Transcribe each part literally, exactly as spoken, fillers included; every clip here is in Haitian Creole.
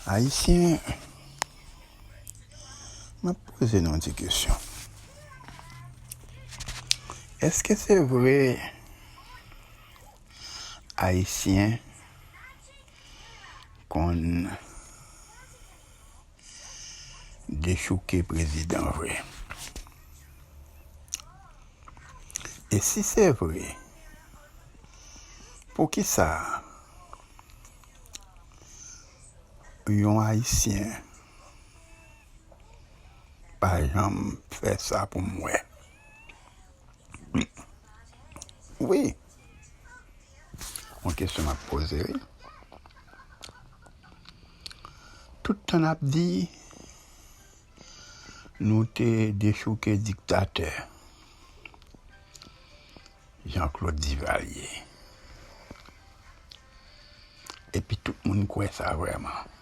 Ayisyen, m ap poze nou yon ti kesyon. Èske se vre Ayisyen konn dechouke prezidan vre? E si se vre, poukisa yon Ayisyen pa janm fè sa pou m wè? Wi. Yon kesyon m ap poze, wi. Tout tan n ap di, nou te dechouke diktatè Jean-Claude Duvalier. Epi tout moun kwè sa vrèman.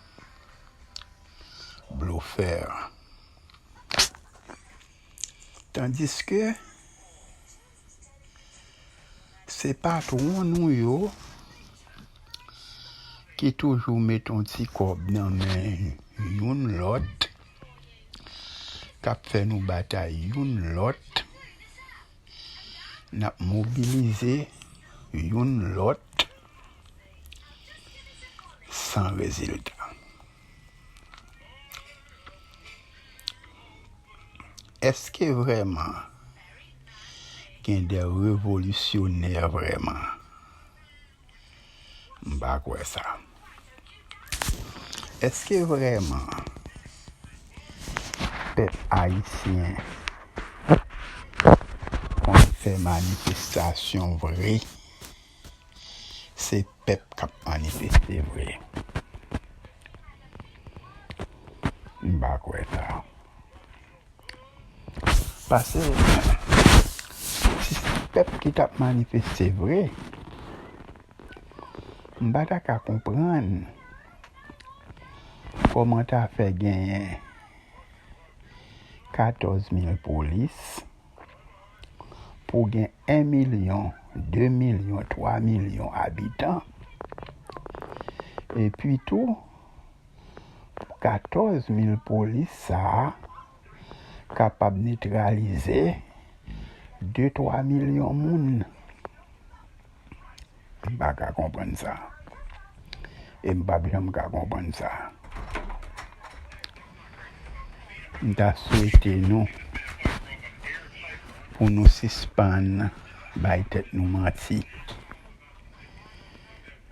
Blofè. Tandiske se patwon nou yo ki toujou met yon ti kòb nan men youn lòt, k ap fè nou batay youn lòt, n ap mobilize youn lòt san rezilta. Èske vrèman gen de revolisyonè vrèman? M pa kwè sa. Èske vrèman pèp ayisyen konn fè manifestasyon vre? Se pèp k ap manifeste vre. M pa kwè sa. Paske si se pèp ki t ap manifeste vre, m pa ta ka konprann kòman ta fè genyen katòz mil polis pou gen en milyon, de milyon, twa milyon abitan. Epi tou, katòz mil polis sa a kapab netralize de, twa milyon moun. M pa ka konprann sa. E m p ap janm ka konprann sa. M ta swete nou pou nou sispann bay tèt nou manti.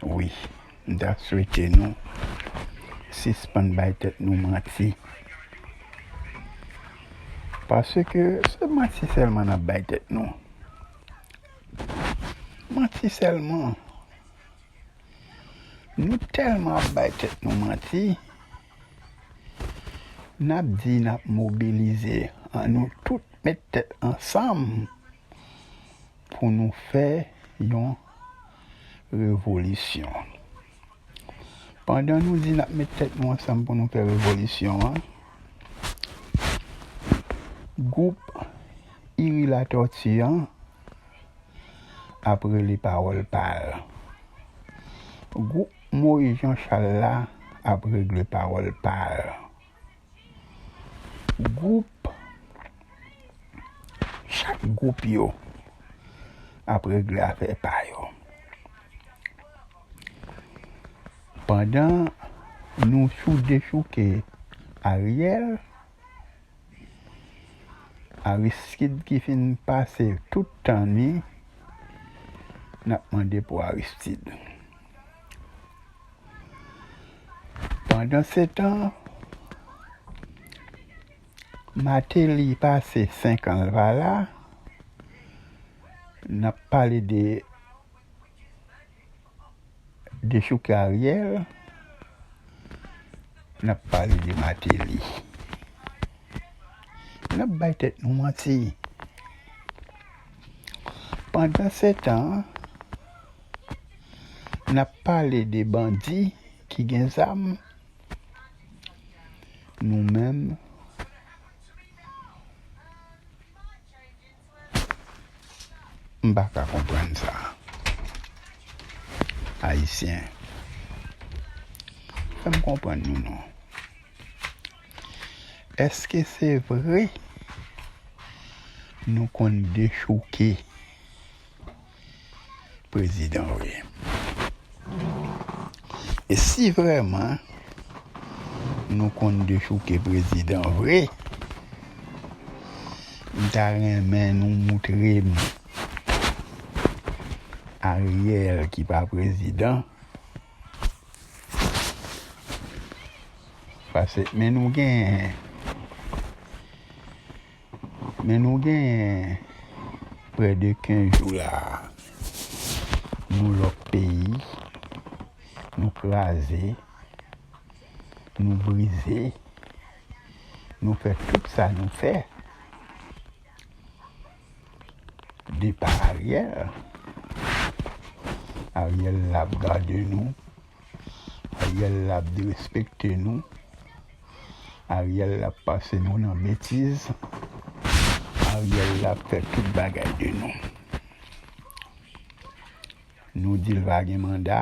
Wi, m ta swete nou sispann bay tèt nou manti. Paske se manti sèlman n ap bay tèt nou. Manti sèlman. Nou tèlman ap bay tèt nou manti, n ap di n ap mobilize, ann nou tout met tèt ansanm pou nou fè yon revolisyon. Pandan nou di n ap met tèt nou ansanm pou nou fè revolisyon an, gwoup Iri Latòti an ap rele pawòl pa l. Gwoup Moyiz Janchal la ap regle pawòl pa l. Gwoup, chak gwoup yo ap regle afè pa yo. Pandan nou sou dechouke Ariel, Aristide ki fin pase tout tan ni, n ap mande pou Aristide. Pandansetan, Martelly pase senk an l pa la, n ap pale de dechouke Ariel, n ap pale de Martelly. N ap bay tèt nou manti. Pandansetan, n ap pale de bandi ki gen zam, nou menm, m pa ka konprann sa. Ayisyen, Fè m konprann nou non. Èske se vre nou konn dechouke prezidan vre? E si vrèman nou konn dechouke prezidan vre, m ta renmen nou moutre m Ariel ki pa prezidan. Paske men nou genyen, men nou genyen prè de kenz jou la. Nou lòk peyi, nou kraze, nou brize, nou fè tout sa nou fè. Depa Ariel. Ariel la ap gade nou. Ariel la ap derespekte nou. Ariel la ap pase nou nan betiz. Ariel la ap fè tout bagay de nou. Nou di l pa gen manda.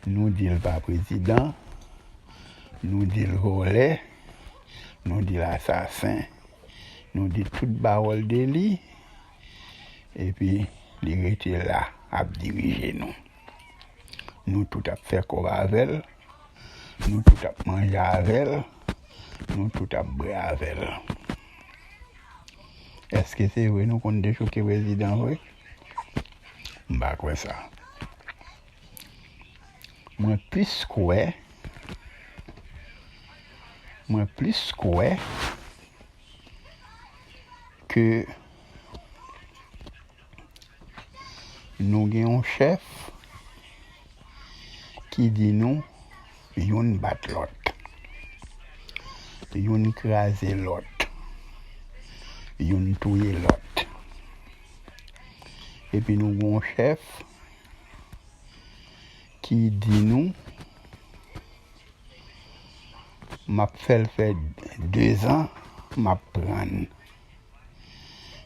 Nou di l pa prezidan. Nou di l vòlè. Nou di l asasen. Nou di tout bawòl de li. Epi li rete la ap dirije nou. Nou tout ap fè kòb avè l. Nou tout ap manje avè l. Nou tout ap bwè avè l. Èske se vre nou konn dechouke prezidan vre? M pa kwè sa. Mwen plis kwè, mwen plis kwè ke nou gen yon chèf ki di nou youn bat lòt, youn kraze lòt, youn touye lòt. Epi nou gen yon chèf ki di nou, m ap fè l fè dezan, m ap pran l.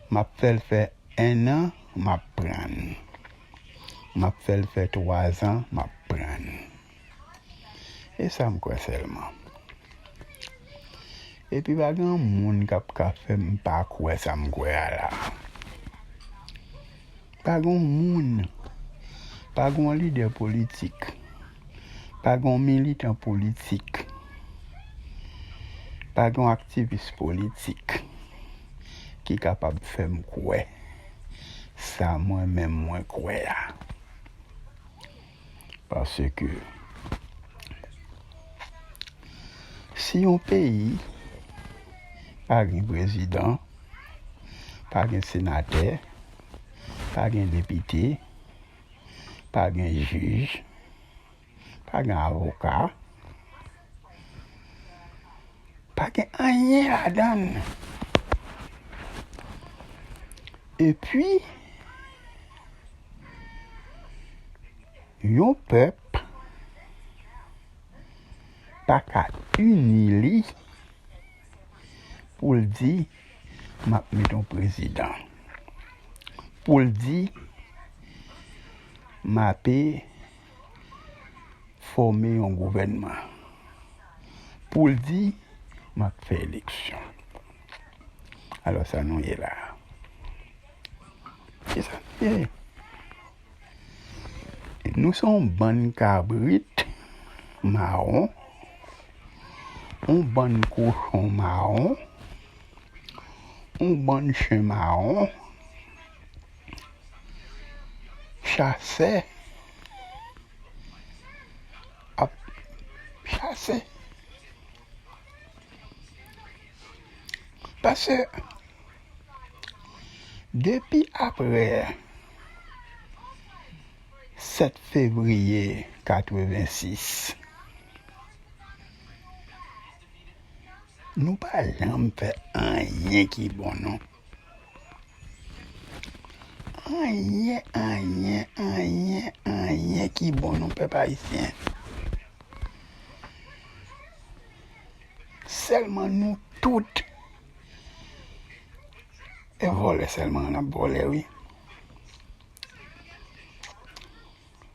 M ap fè l fè ennan, m ap pran l. M ap fè l fè twazan, m ap pran l. E sa m kwè sèlman. Epi pa gen moun k ap ka fè m pa kwè sa m kwè a la. Pa gen moun, pa gen lidè politik, pa gen militan politik, pa gen aktivis politik ki kapab fè m kwè sa mwen menm mwen kwè a. Paske si yon peyi pa gen prezidan, pa gen senatè, pa gen depite, pa gen jij, pa gen avoka, pa gen anyen ladan l. Epi, yon pèp pa ka ini li pou l di, "M ap met yon prezidan." Pou l di, "M ape fòme yon gouvènman." Pou l di, "M ap fè eleksyon." Alò, sa nou ye la a? Se sa nou ye. Nou se yon bann kabrit mawon, yon bann kochon mawon, yon bann chen mawon, chasè ap chase. Paske depi apre sèt fevriye katrevensis, nou pa janm fè anyen ki bon non. Anyen, anyen, anyen, anyen ki bon non, pèp ayisyen. Sèlman nou tout e vòlè sèlman n ap vòlè, wi.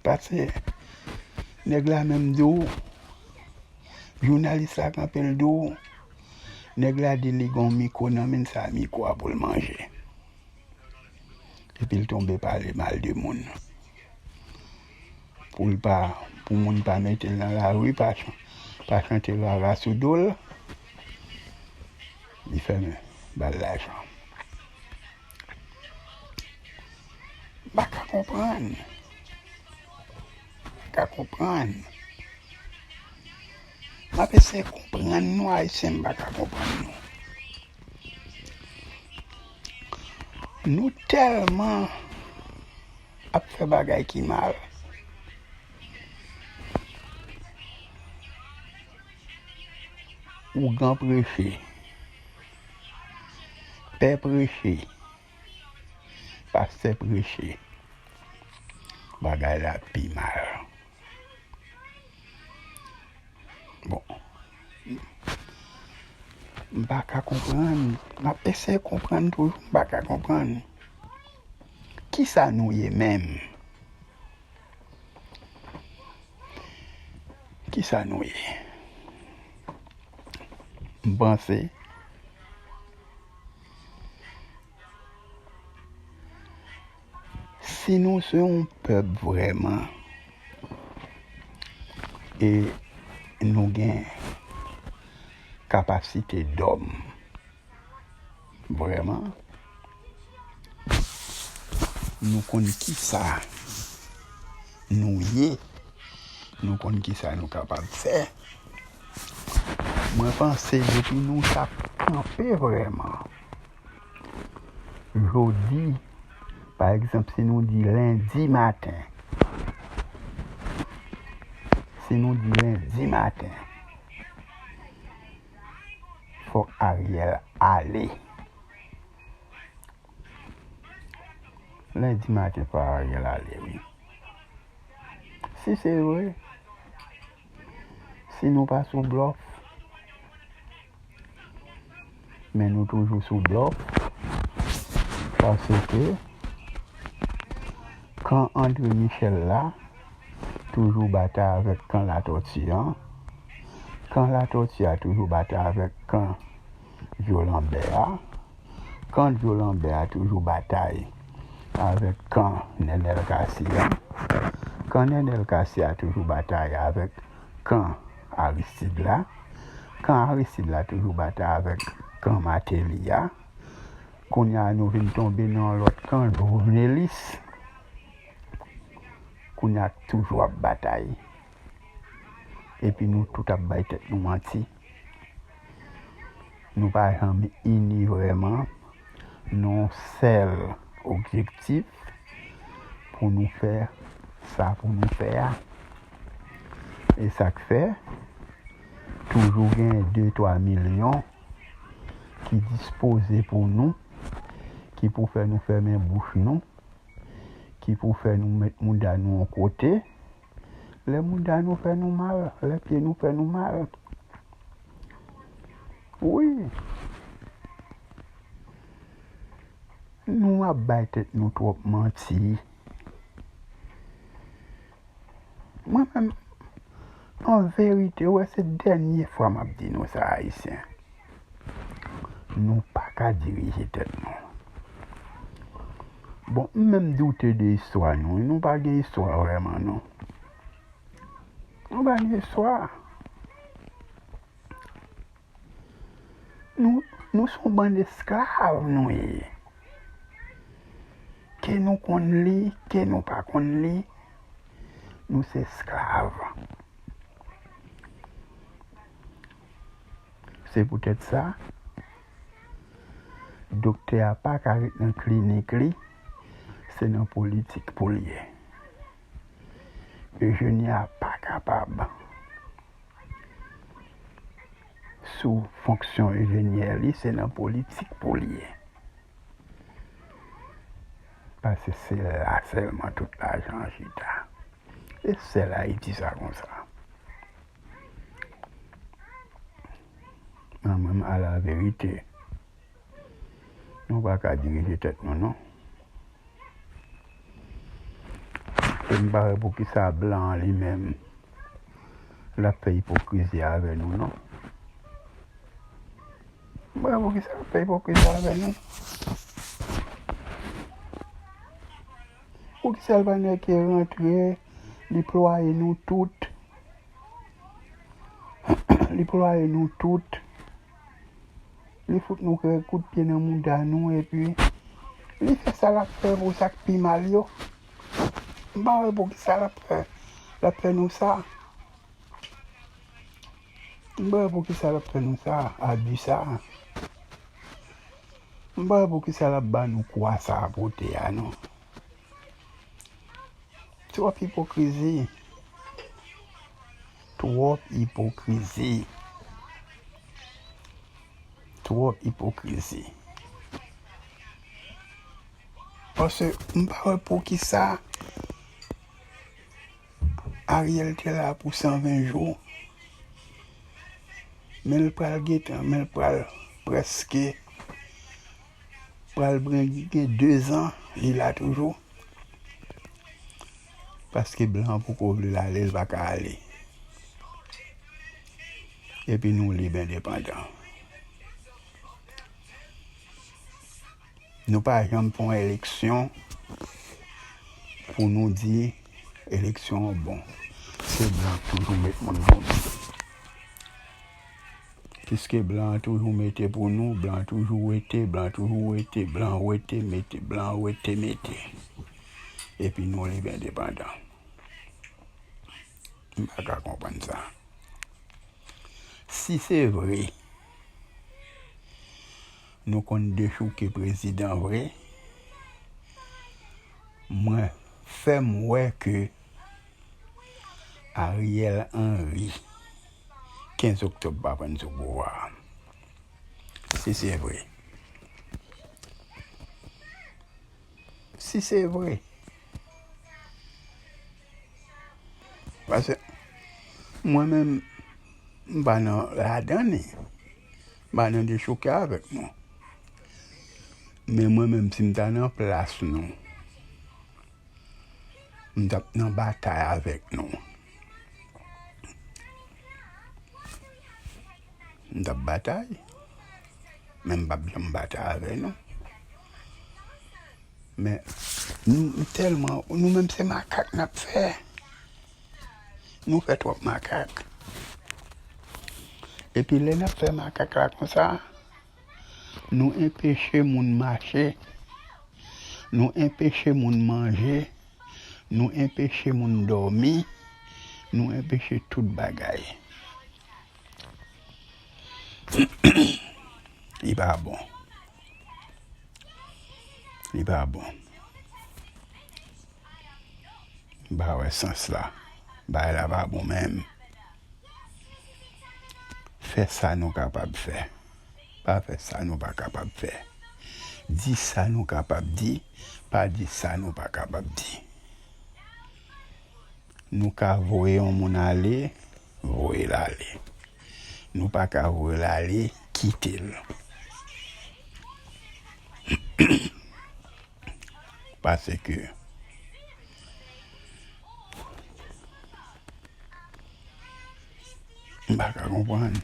Paske nèg la menm di w, Jounalis la kanpe l di w, nèg la di li gen yon mikwo nan men l, sa mikwo a pou l manje. Epi l tonbe pale mal de moun. Pou l pa, pou moun pa mete l nan lari, pa chan-, pa chante rara sou do l, li fèmen ba l lajan. M pa ka konprann. M pa ka konprann. M ap eseye konprann nou, Ayisyen, m pa ka konprann nou. Nou tèlman ap fè bagay ki mal. Ougan preche, pè preche, pastè preche, bagay la pi mal. Bon, m pa ka konprann, m ap eseye konprann toujou, m pa ka konprann. Kisa nou ye menm? Kisa nou ye? M panse, si nou se yon pèp vrèman, e nou gen kapasite dòm, vrèman, nou konn kisa nou ye, nou konn kisa nou kapab fè. Mwen panse depi nou t ap kanpe vrèman, jodi, pa egzanp, si nou di lendi maten, si nou di lendi maten, fòk Ariel ale. Lendi maten fò Ariel ale, wi. Si se vre, si nou pa sou blòf, men nou toujou sou blòf, paske kan André Michel la toujou batay avèk kan Latòti an, kan Latòti a toujou batay avèk kan Jolanbè a, kan Jolanbè a toujou batay avèk kan Nènèl Kasi a, kan Nènèl Kasi a toujou batay avèk kan Aristid la, kan Aristid la toujou batay avèk kan Mateli a. Kounye a nou vin tonbe nan yon lòt kan, Jovenelis. Kounye a toujou ap batay. Epi nou tout ap bay tèt nou manti. Nou pa janm ini vrèman nan yon sèl objektif pou nou fè sa pou nou fè a. E sa k fè, toujou gen de, twa milyon ki dispoze pou nou, ki pou fè nou fèmen bouch nou, ki pou fè nou met mouda nou yon kote, lè mouda nou fè nou mal, lè pye nou fè nou mal. Wi. Nou ap bay tèt nou twòp manti. Mwen menm, an verite, wè, se dènye fwa m ap di nou sa, Ayisyen. Nou pa ka dirije tèt nou. Bon, m menm doute de istwa nou. Nou pa gen istwa vrèman, non. Nou pa gen istwa. Nou, nou se yon bann esklav nou ye. Ke nou konn li, ke nou pa konn li, nou se esklav. Se poutèt sa, doktè a pa ka ret nan klinik li, se nan politik pou l ye. Enjenyè a pa kapab sou fonksyon enjenyè li, se nan politik pou l ye. Paske se la sèlman tout lajan an chita. E sèl Ayiti sa konsa. Mwen menm, alaverite, nou pa ka dirije tèt nou, non. E m pa wè poukisa blan an li menm l ap fè ipokrizi avè nou, non. M pa wè poukisa l ap fè ipokrizi avè nou. Poukisa l pa nèke rantre, li plwaye nou tout. Li plwaye nou tout. Li fout nou kèk kout pye nan mouda nou, epi li fè sa l ap fè pou sa k pi mal yo. M pa wè poukisa l ap fè, l ap fè nou sa. M pa wè poukisa l ap fè nou sa, abi sa. M pa wè poukisa l ap ba nou kwa sa pote a, non. Twòp ipokrizi. Twòp ipokrizi. Twòp ipokrizi. Paske m pa wè poukisa Ariel te la pou san ven jou. Men l pral gentan, men l pral prèske, pral gen, gen dezan, li la toujou. Paske blan an poko vle l ale, l pa ka ale. Epi nou lib endepandan. Nou pa janm fè yon eleksyon pou nou di eleksyon an bon. Se blan k toujou met moun pou nou. Piske blan an toujou mete pou nou, blan an toujou wete, blan an toujou wete, blan an wete, mete, blan an wete, mete. Epi nou lib endepandan. M pa ka konprann sa. Si se vre, nou konn dechouke prezidan vre, mwen fè m wè ke Ariel Henry, kenz oktòb pa pran sou pouvwa a. Si se vre. Si se vre. Paske mwen menm, m pa nan ladan li. M pa nan dechouke avèk nou. Men mwen menm, si m ta nan plas nou, m t ap nan batay avèk nou. M t ap batay. Men m p ap janm batay avè nou. Men nou, nou tèlman, nou menm se makak n ap fè. Nou fè twòp makak. Epi lè n ap fè makak la konsa, nou enpeche moun mache, nou enpeche moun manje, nou enpeche moun dòmi, nou enpeche tout bagay. Li pa bon. Li pa bon. M pa wè sans la. Bagay la pa bon menm. Fè sa nou kapab fè. Pa fè sa nou pa kapab fè. Di sa nou kapab di, pa di sa nou pa kapab di. Nou ka voye yon moun ale, voye l ale. Nou pa ka voye l ale, kite l. Paske m pa ka konprann.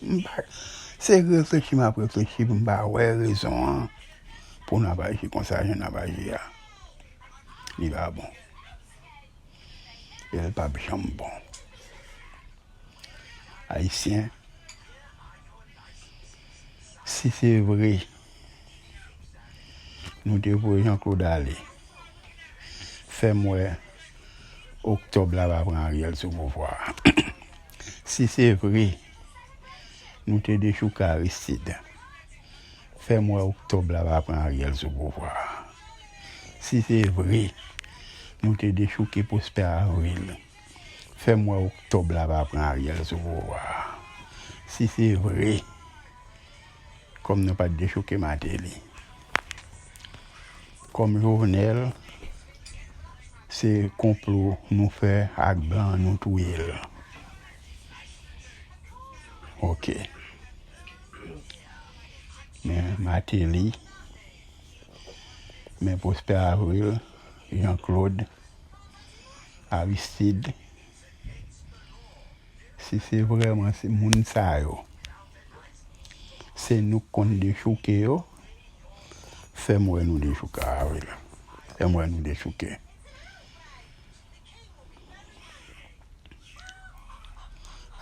M pa, se reflechi m ap reflechi pou m pa wè rezon an pou n ap aji konsa jan n ap aji a. Li pa bon. E l p ap janm bon. Ayisyen, si se vre, nou te voye Jean Claude ale, fè m wè oktòb la va pran Ariel sou pouvwa a. Si se vre, nou te dechouke Aristide, fè m wè oktòb la va pran Ariel sou pouvwa a. Si se vre, nou te dechouke Prosper Avril, fè m wè oktòb la va pran Ariel sou pouvwa a. Si se vre, kòm nou pa t dechouke Martelly, kòm Jovenel, se konplo nou fè ak blan, nou touye l. Oke. Men Martelly, men Prosper Avril, Jean Claude, Aristide, Si se vrèman se moun sa yo, se nou k konn dechouke yo, fè m wè nou dechouke Ariel. Fè m wè nou dechouke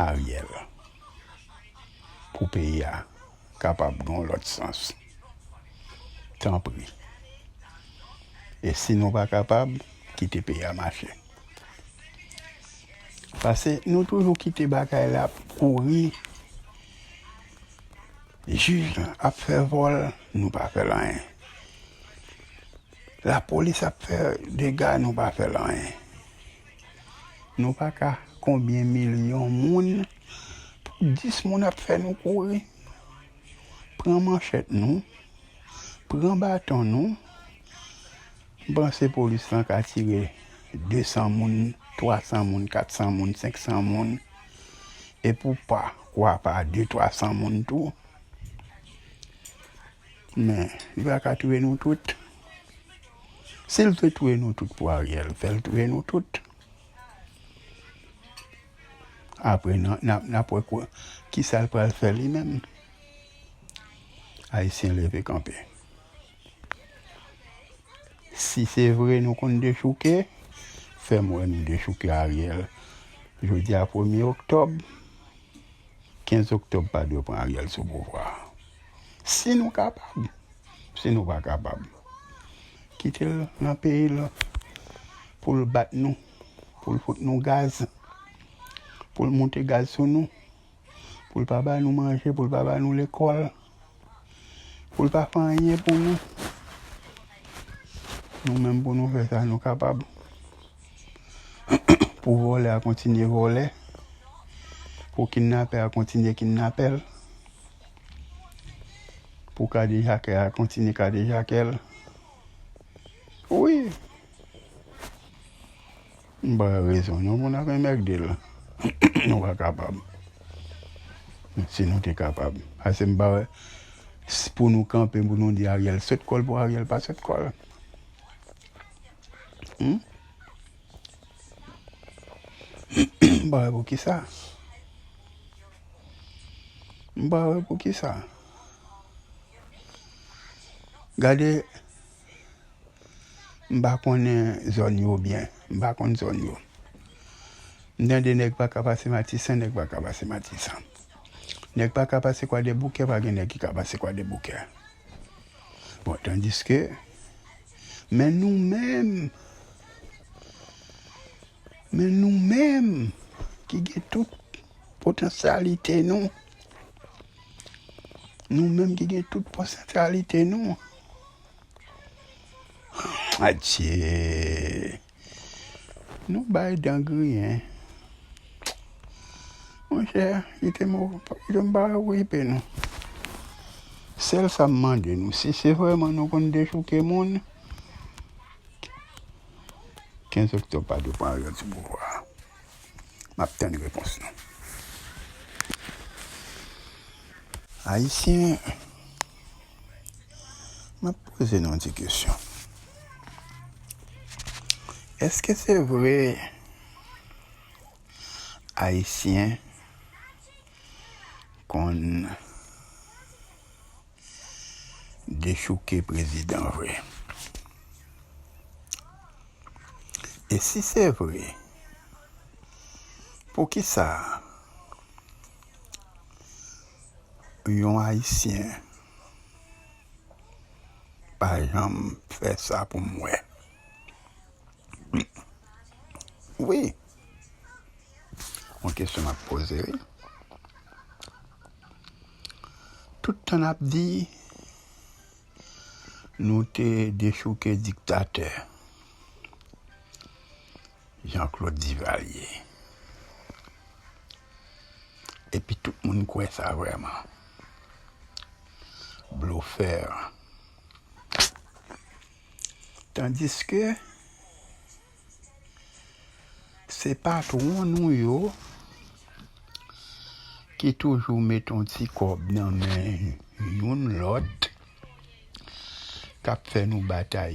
Ariel. Pou peyi a kapab gen yon lòt sans. Tanpri. E si nou pa kapab, kite peyi a mache. Paske nou toujou kite bagay la ap kouri. Jij ap fè vòl, nou pa fè l anyen. Lapolis ap fè dega, nou pa fè l anyen. Nou pa ka konbyen milyon moun, pou dis moun ap fè nou kouri. Pran manchèt nou, pran baton nou. M panse polis lan ka tire de san moun, twa san moun, kat san moun, senk san moun. E pou pa, kwa pa de, twa san moun tou. Men, li pa ka touye nou tout. Si l vle touye nou tout pou Ariel, fè l touye nou tout. Apre, n a, n a, n ap wè kwa, kisa l pral fè li menm. Ayisyen leve kanpe. Si se vre nou konn dechouke, fè m wè nou dechouke Ariel. Jodi a premye oktòb, kenz oktòb pa dwe pran Ariel sou pouvwa a. Si nou kapab, si nou pa kapab, kite l nan peyi l pou l bat nou, pou l fout nou gaz, pou l moute gaz sou nou, pou l pa ba nou manje, pou l pa ba nou lekòl, pou l pa fè anyen pou nou. Nou menm pou nou fè sa nou kapab. Pou vòlè a kontinye vòlè, pou kidnapè a kontinye kidnapè l, pou kadejakè a kontinye kadejakè l. Wi. M ba yo rezon non pou n ap enmègde l. Nou pa kapab. Si nou te kapab. Paske m pa wè s- pou nou kanpe, pou nou di Ariel sot kò l, pou Ariel pa sot kò l. Hmm? M pa wè poukisa. M pa wè poukisa. Gade, m pa konnen zòn yo byen. M pa konn zòn yo. M tande nèg pa ka pase Matisan, nèg pa ka pase Matisan. Nèg pa ka pase Kwadèboukè, pa gen nèg ki ka pase Kwadèboukè. Bon, tandiske, men nou menm, men nou menm ki gen tout potansyalite nou, nou menm ki gen tout potansyalite nou, adye, nou bay dan griyen. Monchè, kite m, kite m pa okipe nou. Sèl sa m mande nou, si se vrèman nou konn dechouke moun, kenz oktòb pa dwe pran Ariel sou pouvwa a. M ap tann repons nou. Ayisyen, m ap poze nou yon ti kesyon. Èske se vre Ayisyen konn dechouke prezidan vre? E si se vre, poukisa yon Ayisyen pa janm fè sa pou m wè? Wi. Yon kesyon m ap poze, wi. Tout tan n ap di, nou te dechouke diktatè Jean-Claude Duvalier. Epi tout moun kwè sa vrèman. Blofè. Tandiske, se patwon nou yo ki toujou met yon ti kòb nan men youn lòt, k ap fè nou batay